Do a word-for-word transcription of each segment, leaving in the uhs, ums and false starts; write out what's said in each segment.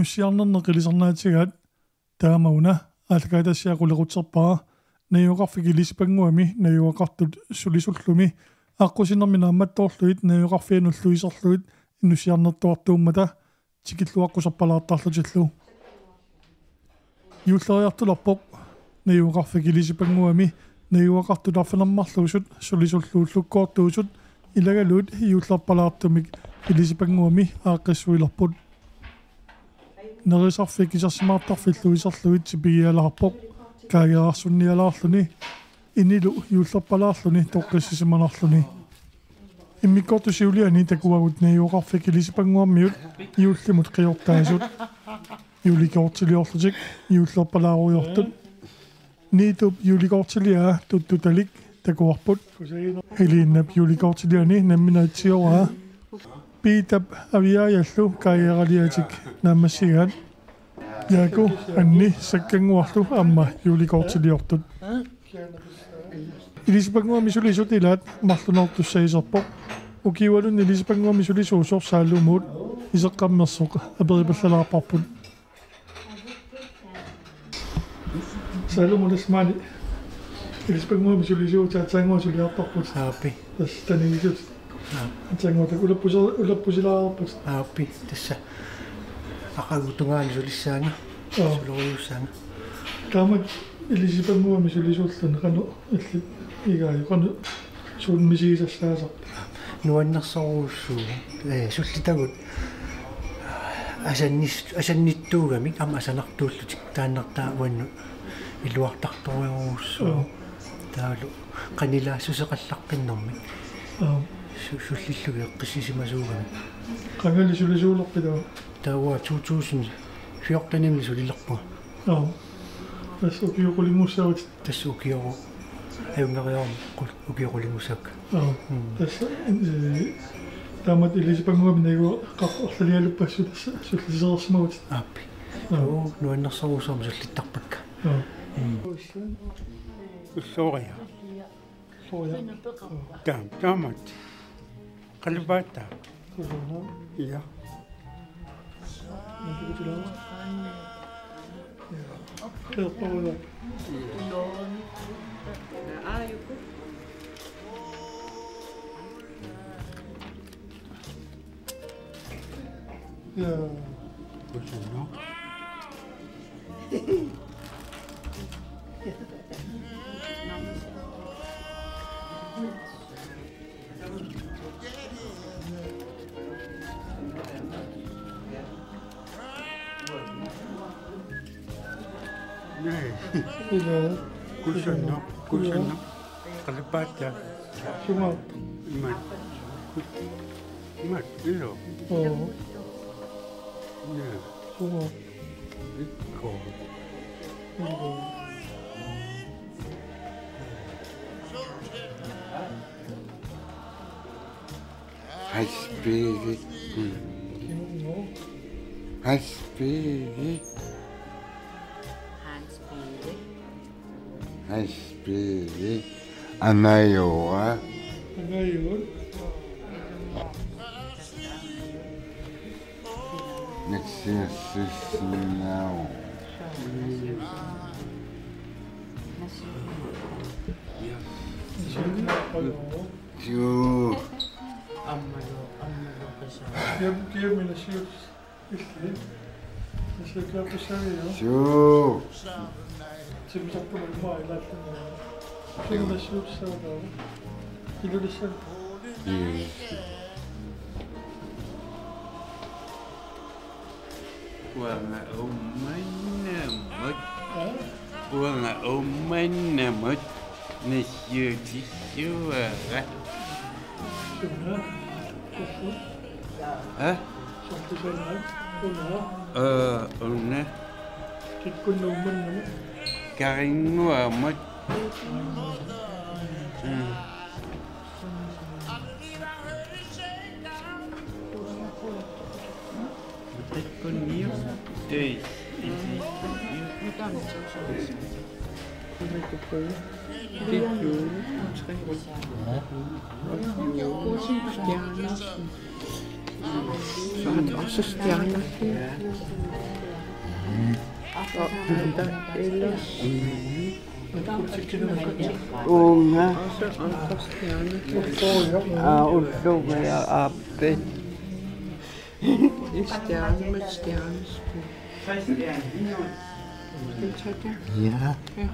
Inussiarnerneq ilisarnaatigaat taama una aallakaatitassiaq qulequtserpara. Najugaqarfik ilisipannguami najugaqartut sulisullumi aqqusinermi naammattoorlugit najugaqarfianullu iserlugit inussiarnertuartuummata tikilluaqqusarpalaartarlutillu. Juulleriartulerpoq najugaqarfik ilisipannguami najugaqartut arfineq-marluusut sulisullu ullukkoortuusut ilagalugit juullerpalaartumik ilisipannguami aaqqissuilerput. Nerisarfik isersimaartarfillu iserlugit tipigialaarpoq kaageerarsunnialaarluni inilu juullerpalaarluni toqqissisimanarluni. Immikkoortut siuliani takuagut najugaqarfik ilisipannguarmiut juullimut qiortaasut. Julekortiliorlutik juullerpalaarujoortut. Niitup julekortiliaa tuttutalik takuarput. Helinnap julekortiliani nammineq atsioraa. Piitap aviaajallu kaageeraliatik naammassigaat. Jaaku, Anni, Sakkannguarlu aamma julekortiliortut. Ilisipannguami sulisut ilaat marlunoortussaq iserpoq. Ukiualunni ilisipannguami sulisuusoq Saalumuut iseqqammersoq aperipallalaarparput. Saalumuut asmaani ilisipannguami sulisuutit aatsaannguaq suliartarput. Aappi. Tassa tanigisut. Aap. Aatsaannguaq taakku ulappusi-, ulappusilaareerput. Aappi, tassa. Aqagu tungaanut sulissaanga. Joo. Suleriussaanga. Taamak ilisipannguami sulisuulluni qanoq illit igaajuk, qanoq suut misigisassaasarpit? Nuannersorujussuuvoq. Ee, sullitagut asannis-, asannittuugamik aamma asanartuullutik taannartaa uannut iluartartorujussuuvoq. Joo. Taavalu qanilaassuseqallaqqinnermik. Joo. Su-, sullillugit eqqissisimasuugamik. Qangali sulisuulerpit taava? Taava to tusind fjortenimi sulilerpunga. Joo. Tassa ukioq qulinngussavat. Tassa ukioq ajunngeriarama qul-, ukioq qulinngussavat. Joo. Mm. Tassa, eh, taamatut ilisipannguami najugaqarfik arlalialuppassuk tassa sullisereersimavutit. Aappi. Joo. Joo, nuannersorujussuarmik sullittarpakka. Joo. Mm. Ulloriaq. Ulloriaq. Taam-, taamatut. Qalipaat taava. Ulloriaq. Ja. Ulloriaq. Ja. Ulloriaq. Ja. Kusanaq. Naa. Ila. Kusanaq, kusanaq. Qalipaat taava. Sumut? Imaat. Imaat, ilo. Oo. Naa. Sumut? Ikku. Ikku. Hans Peter. Mm. Hans Peter. Hans Peter. Hans Peter. Anajoa. Anajoa. Nassiassassinnaavoq. Suu. Ammalu, ammalu qisa. Kiam, kiam nassiut illi. Nassiut kiam qissaviu. Suu. Timmisartumik immaqa ilaalluni. Suu nassiut saanaa. Ilulissani. Yes. Uanga Uummannamut. Aa? Uanga Uummannamut nassiutissuara. Una. Aa? Sortusana. Una. Aa, una. Kikkunnut Uummannamut? Karinnguamut. Mm. Soorlu stjerner. Og der ellers. Uunga. Og så andre stjerner. Aa, ulluga ja aappit. En stjerne med et stjerneskud. Vil du tage det? Ja. Ja.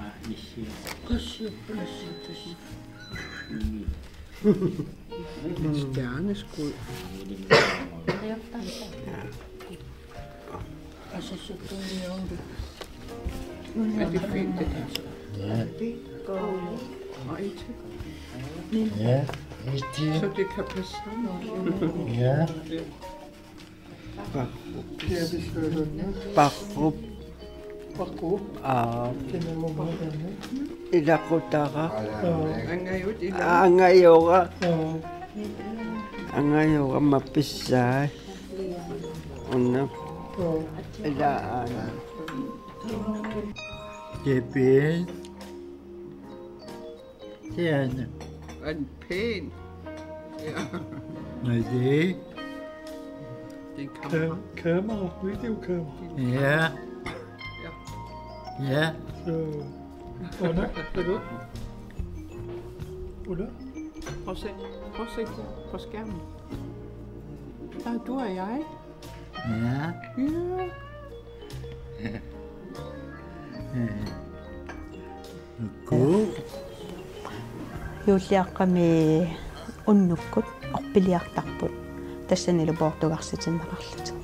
Prøv at se, prøv at se, prøv at se. Et stjerneskud. Ja. Er det fint, det der? Ja. Og et til. Ja, et til. Så det kan passe sammen. Ja. Parrup. Parrup. Parrup. Aa. Ilaqutara. Angajut ila. Angajora. Angajora mapissai. Una. Ila aana. Jebel. Sian. En pæn. Ja. Nej, det er ikke. Det er en kamera. Ka-, kamera, videokamera. Ja. Ja. Ja. Så, hvordan? Er det godt? Ulla? Prøv at se. Prøv at se på, på skærmen. Der er du og jeg. Ja. Ja. Cool. Juulliaqqami unnukkut orpiliartarput tassanilu poortugarsitinneqarlutik.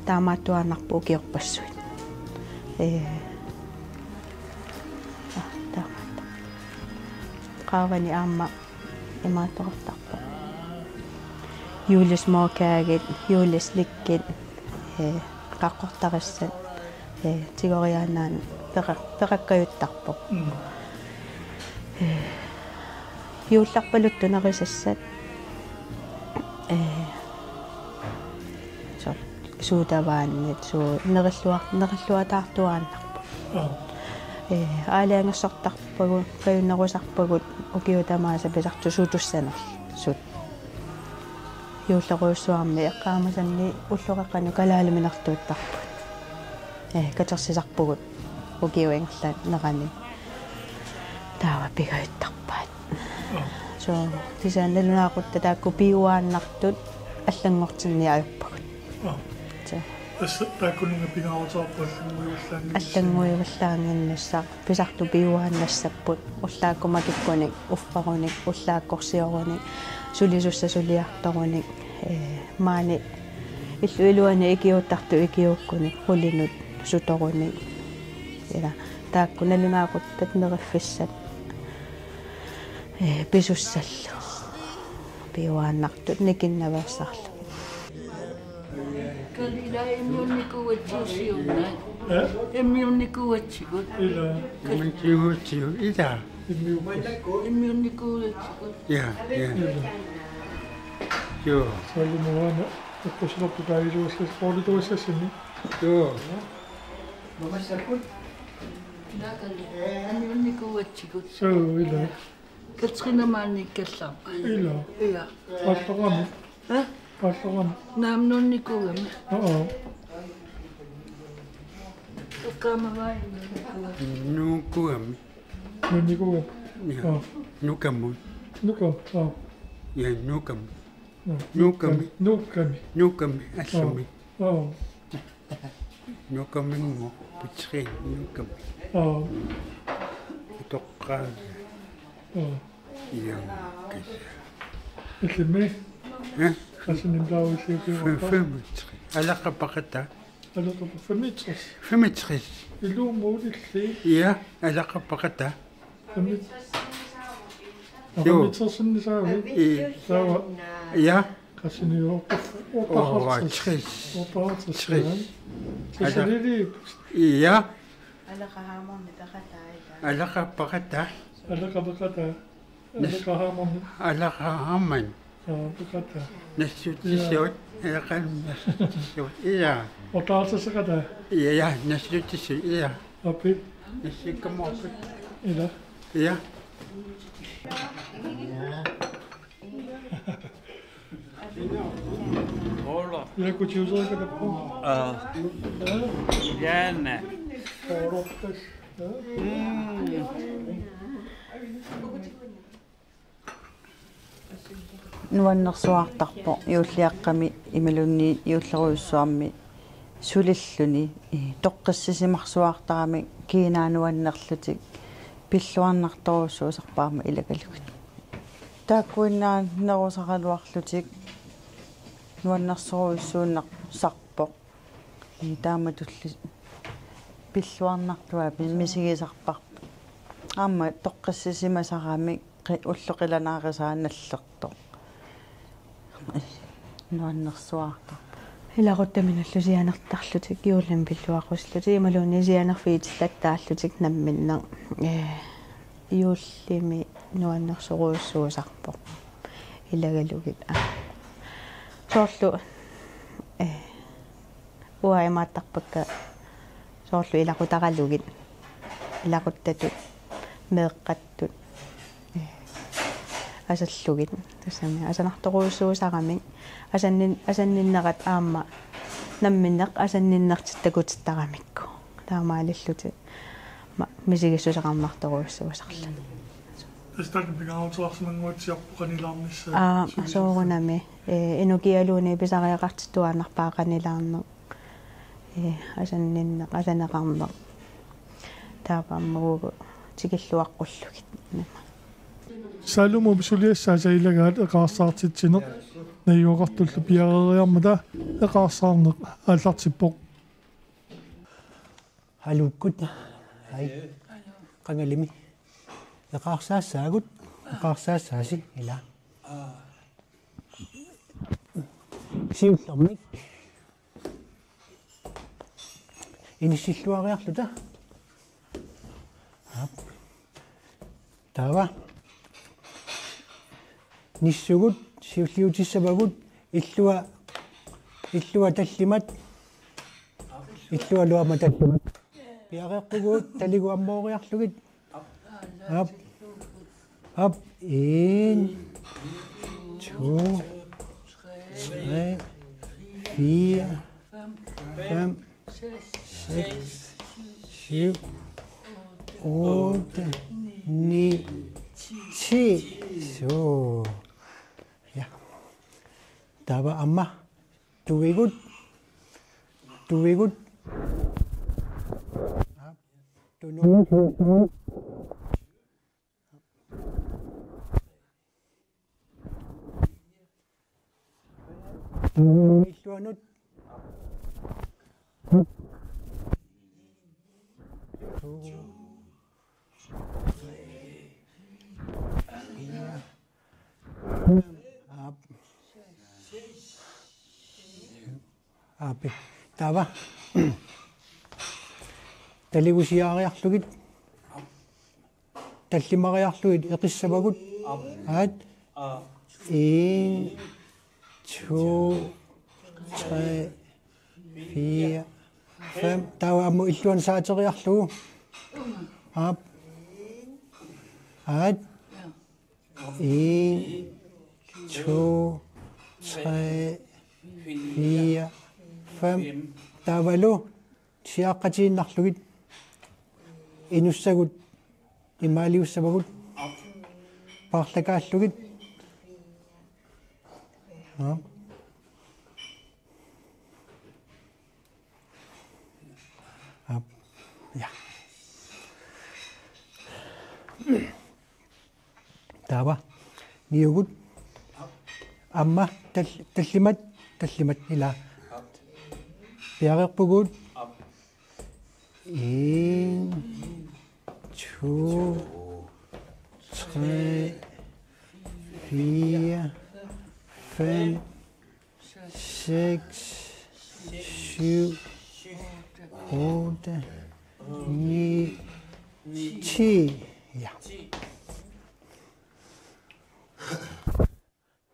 Taamaattuaannarpoq ukiorpassuit. Ee. Aa, taamaattoq. Qaavani aamma imaattoqartarpoq. Juulesmokkaagit, juuleslikkit, ee, qaqortarissat, ee, tigoriaannaanut peqa-, peqakkajuttarpoq. Mm. Ee, juullerpaluttut nerisassat, ee, soorlu sodavandit, suu, nerilluar-, nerilluataartuaannarpoq. Aa. Ee, aalajangersortarpagut, kajunnerusarpagut, ukiut tamaasa pisartut sutussanersut. Juullerujussuarmi eqqaamasanni ulloqeqqanut kalaaliminertuuttarput. Ee, katersisarpugut ukiut ingerlanerani. Taava pigajuttarpaat. Aa. Suu, kisianni nalunaaquttat taakku piuaannartut allanngortinniarpagut. Aa. Suu. Tassa taakkununnga pingaaruteqarpoq allannguivallaannginnissaa. Allannguivallaannginnissaa. Pisartut piuaannassapput. Ullaakkut makikkunik, uffarunik, ullaakkorsiorunik, sulisussat suliartorunik, ee, maani illup iluani ikiuuttartut ikiuukkunik, qulinut sutorunik. Ila, taakku nalunaaquttat neriffissat, ee, pisussallu. Piuaannartut nikinnaveersarlugit. Kalila immiunnikuugatsigu siunnaat. Eh? Immiunnikuugatsigu. Ila. Immiunnikuugatsigu, ila. Immiunnikuugatsigu. Ja, ja. Ila. Joo. Sallumuana, akkusilerput kaaviluassas, poorlituassassinni. Joo. Ila Kalila. Immiunnikuugatsigu. Suu, ila. Katrina maaniikkallarpoq. Ila. Ila. Aallarami. Hä? Aallarami. Naamnuunnikuugami. Aa. Ukkaamavai nuunnikuugami. Nuunnikuugami. Nuunnikuugami. Ja. Aa. Nukamut. Nukam. Aa. Ja, Nukam. Aa. Nukami. Nukami. Nukami. Allami. Aa. Aa. Nukaminngooq, P tre Nukami. Aa. Utoqqaat. Aa. Ianngukkatta. Illimmi? Ja? Qassinimtaavisiukiuarpa? Fem-, femogtres. Alaqa peqataa. Alaqa pe-, femogtres. Femogtres. Ilumoorlilli. Ja, alaqa peqataa. Femogtres. Aa, joo. Femogtres-innissaavit? I-. Taava. Ja. Qassiniu-, otteoghalvtreds. Otteoghalvtreds. Tres. Tassa lili. Ja. Alaqa haammermi peqataa. Alaqa peqataa. Alaqa peqataa. Nas-, alaqa haammermi. Alaqa haammermi. Aa, peqataa. Nassutissuut. Ja. Alaqalu nassutissuut. Ja. Otteoghalvtreds-eqataa. Ja, ja, nassutissuut. Ja. Aappi. Nassikkamoorput. Ila. Ja. Ja. Ilakutiuserikatappu. Aa. Jaana. Soorortas. Mm. Nuannersuartarpoq juulliaqqami imaluunniit juullerujussuarmi sulilluni, eh, toqqissisimarsuartaramik kiinaa nuannerlutik pilluarnartorujussuusarput aamma ilagalugit. Taakkuinnaannerusaraluarlutik nuannersorujussuunnersarpoq. Ii, taamatulli pilluarnartuaat misigisarparput. Aamma toqqissisimasaramik qi-, ullut qilanaarisaat nallertoq. Nuannersuartarpoq. Ilaquttaminullu sianertarlutik, juullimi pilluaqqusillutik, imaluunniit sianerfigitsillattaallutik namminneq. Ee, juullimi nuannersorujussuusarpoq. Ilagalugit. Aa. Soorlu, ee, uanga imaattarpakka soorlu ilaqutaralugit, ilaquttatut, meeqqattut, eh, asallugit. Tassami asanartorujussuusaramik, asannin-, asanninnerat aamma namminneq asanninnertik takutittaramikku. Taamaalillutik ma-, misigissuseqarnartorujussuusarluni. Tassa taanna pingaaruteqarsimannguatsiarpoq qanilaarnissaa. Aa, sulisut. Soorunami, eh, inukialuunniit pisariaqartittuaannarpara qanilaarneq. Ee, asanninneq, asaneqarneq. Taava aamma uagut tikilluaqqullugit. Salumut suliassaasa ilagaat eqaarsaartitsineq najugaqartullu piareeriarmata eqaarsaarneq aallartippoq. Aluukkut. Ai. Qangalimi. Eqaarsaassaagut, eqaarsaassaasi ila. Siullermik. Inissilluariarluta. Aap. Taava. Nissugut, siulliutissavagut, illua, illua tallimat, illualu aamma tallimat. Piareerpugut, taligut ammooriarlugit. Op. Op. En, to, tre, fire, fem, seks, syv, otte, ni, ti. Så. Ja. Taava aamma. Tuigut. Tuigut. Tununut. Illuanut. Aap. Aapi. Taava. Taligusiaariarlugit. Tallimariarlugit eqissavagut. Aat. En, to, tre, fire, fem. Taava aamma illuanut saateriarlugu. Aap. Aat. En, to, tre, fire, fem. Taavalu siaqqatiinnarlugit. Inussagut imaaliussavagut. Paarlakaallugit. Ja. Aap. Ja. Taava. Niugut. Aamma tal-, tallimat, tallimat ila. Piareerpugut. En, to, tre, fire, fem, seks, syv, otte, ni, ti. Ja.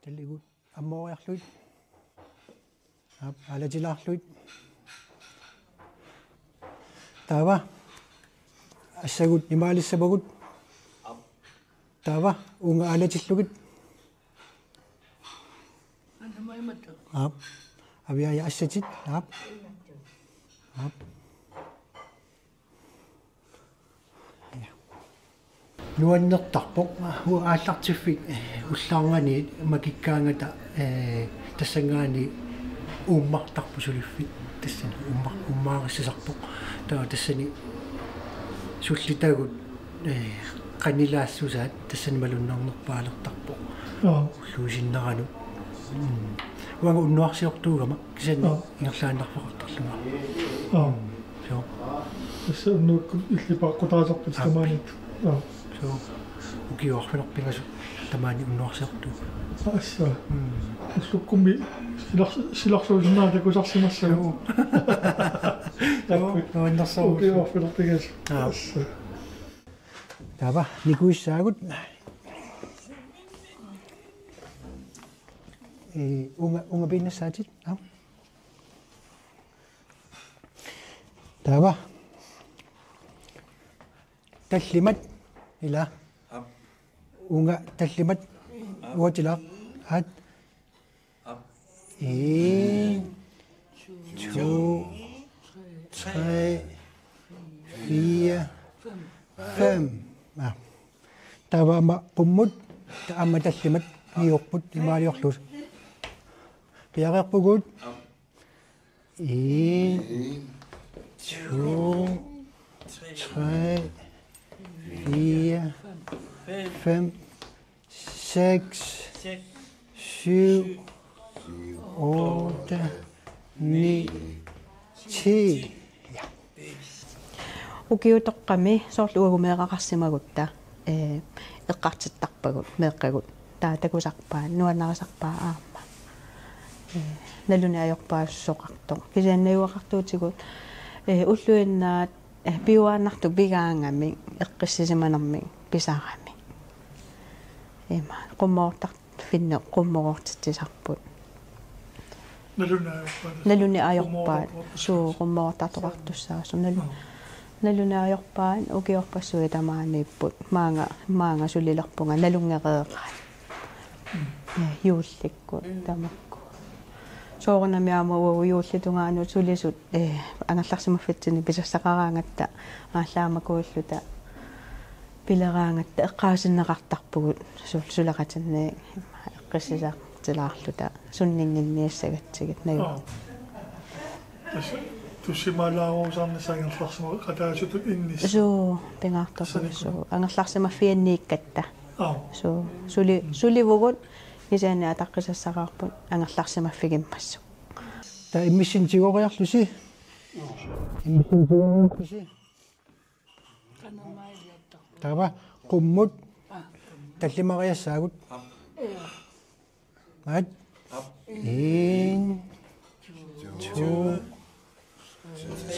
Talligut ammooriarlugit. Aap, aalatilaarlugit. Taava. Assagut imaalissavagut. Taava, uunga aalatillugit. Aap. Aviaja assatit, aap. Aap. Ja. Nuannertarpoq, aallartiffik, eh, ullarnganiit makikkaangata, eh, tassanngaanniit uummartarpoq suliffik. Tassani uumma-, uummaarissisarpoq. Taava tassani sullitagut, eh, qanilaassusaat tassani malunnarnerpaalertarpoq. Joo. Ulluisinneranut. Mm. Uanga unnuarsiortuugama kisianni. Joo. Ingerlaannarfeqartarlunga. Joo. Joo. Tassa unnuakkut illit paaqqutaasarpit. Aap. Tamaaniittut. Joo. Joo. Ukioq arfineq-pingasut tamaani unnuarsiortuupput. Assa. Mm. Ullukkummi silar-, silarsuusinnera takusarsimassavat. Joo. Takuuk. Joo, nuannersorujussuuvoq. Ukioq arfineq-pingasut. Aap. Assa. Taava nikuissaagut. Ee, uunga, uunga piinnassaatit. Aap. Taava. Tallimat. Ila. Aap. Uunga tallimat. Aap. Uatilaaq. Aat. Aap. En, to, tre, fire, fem. Aap. Taava aamma qummut, ta-, aamma tallimat, niuerput, imaaliorlusi. Piareerpugut. Aap. En, to, tre, fire, fem, seks, syv, otte, ni, ti. Ja. Ukiutoqqami soorlu uagut meeraqarsimagutta, eh, eqqartittarpagut, meeqqagut. Taava takusarpaat, nuannarisarpaat aamma. Eh, naluneq ajorpaasoqartoq. Kisianni najugaqartuutigut, eh, ulluinnaat, eh, piuaannartut pigaangamik, eqqissisimanermik, pisarami. Ima, qummoortar-, finne qummoortitsisarput. Naluneq ajorpaat. Naluneq ajorpaat. Qummoortartoqartussaasut. Suu, qummoortartoqartussaasut. Nalu-, Joo. Naluneq ajorpaat ukiorpassuit tamaaniipput. Maanga, maanga sulilerpunga nalunngereeraat. Mm. Eh, juullikkut, mm, tamakku. Soorunami aamma uagut juullitungaanut sulisut, eh, angerlarsimaffitsinni pisassaqaraangatta aallaamakuilluta pileraangatta eqqaasinneqartarpugut sul-, suleqatinni eqqissisartilaarluta sunninnginniassagatsigit naju. Aap. Tassa tussimaalaarusaarnissaq angerlarsimaqataasutut innis. Suu, pingaartorujussuuvoq. Saniku. Angerlarsimaffianniikkatta. Aap. Suu, suli-, sulivugut kisianni ataqqisassaraarput angerlarsimaffigimmassuk. Taava immissinnut tigoriarlusi. Immissinnut tigoriarlusi. Taava qummut tallimariassaagut. Aat. En, to,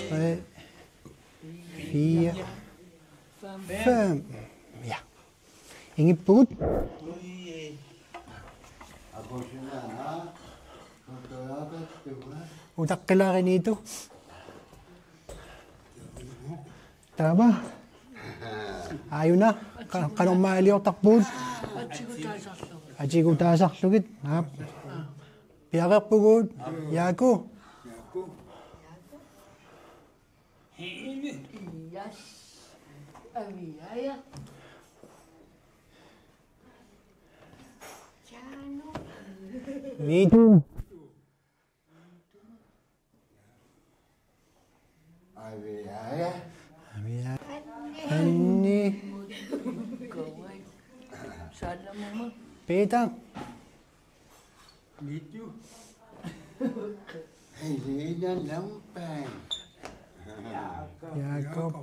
tre, fire, fem. Ja. Ingippugut. Utaqqilaariniitu. Taava. Aajuna, qa-, qanormaaliortarpugut? Atigutaasarlugit. Atigutaasarlugit. Aap. Piareerpugut. Jaaku. Yes. Aviaja. Miitu. Aviaja. Aviaja. Anni. Peter. Miitu. Helena Lampan. Jakob.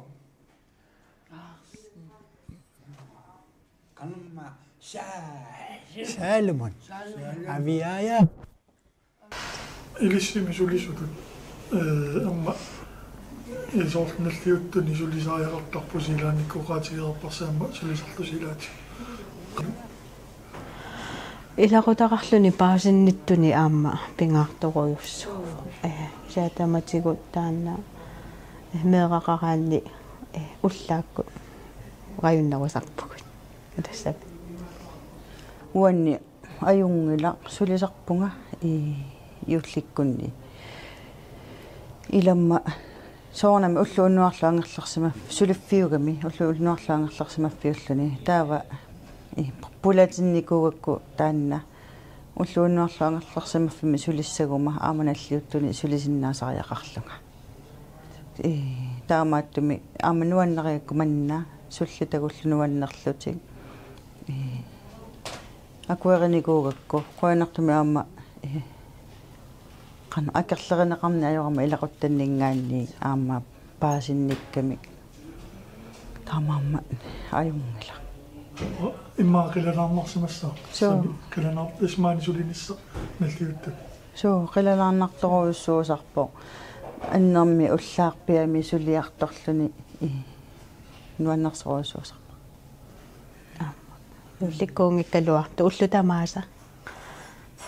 Kanma. Sa-, Salomon. Salomon. Aviaja. Ilissimi sulisutut, eh, aamma, eh, soorlu nalliuttuni sulisariaqartarpusi ilaannikkut oqaatigereerparsi aamma sulisarlusi ilaatigut. Ilaqutaqarluni paasinnittuni aamma pingaartorujussuuvoq. Eh, kisianni tamatigut taanna, eh, meeraqaraanni, eh, ullaakkut qajunnerusarpugut. Tassa. Uanni ajunngilaq, sulisarpunga, ii, juullikkunni. Ilamma soorunami ulloq unnuarlu angerlarsimaf-, suliffiugami ulloq unnuarlu angerlarsimaffiulluni. Taava i-, pulatinnikuugakku taanna ulloq unnuarlu angerlarsimaffimmi sulissaguma aamma nalliuttuni sulisinnaasariaqarlunga. I-, taamaattumik aamma nuannarigakku manna sullitagullu nuannerlutik. I-, akuerinikuugakku qujanartumik aamma, i-, qanoq akerlerineqarneq ajorama ilaquttanninngaanniit aamma paasinnikkamik. Taamaammat ajunngilaq. Immaqa qilanaarnarsimassaaq. Suu. Sami qilanaar-, tassa maani sulinissaq nalliuttunut. Suu, qilanaarnartorujussuusarpoq. Annermik ullaarpiamik suliartorluni, i-, nuannersorujussuusarpoq. Aamma. Juullikkuunngikkaluartoq ullut tamaasa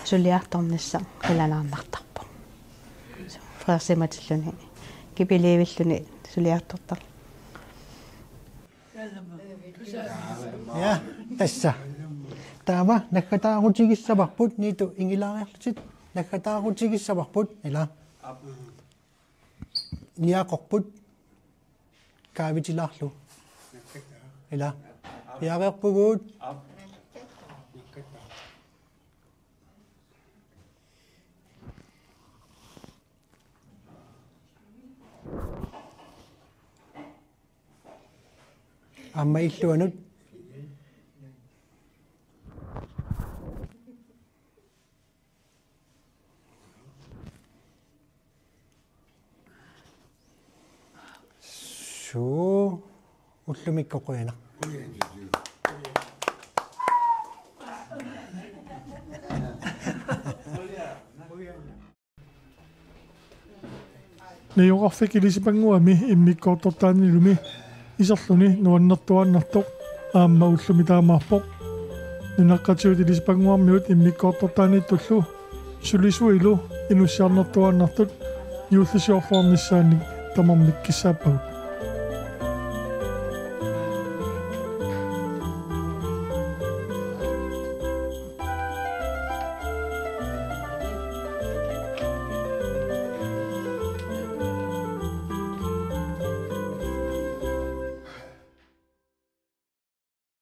suliartornissaq qilanaarnartarpoq. Frederikssimatilluni, kipiliivilluni suliartortarluni. Ja, tassa. Taava naggataarutigissavarput, Niitu, ingilaariarlutit. Naggataarutigissavarput, ila. Niaqorput. Kaavitilaarlugu. Ila. Piareerpugut. Aamma illuanut. Suu, ullumikkut qujanaq. Najugaqarfik Ilisipannguami immikkoortortaanilumi iserluni nuannertuaannartoq aamma ullumi taamaappoq. Nunaqqatigut Ilisipannguarmiut immikkoortortaaniittullu sulisuilu inussiarnertuaannartut juullisiorluarnissaannik tamarmik kissaappavut.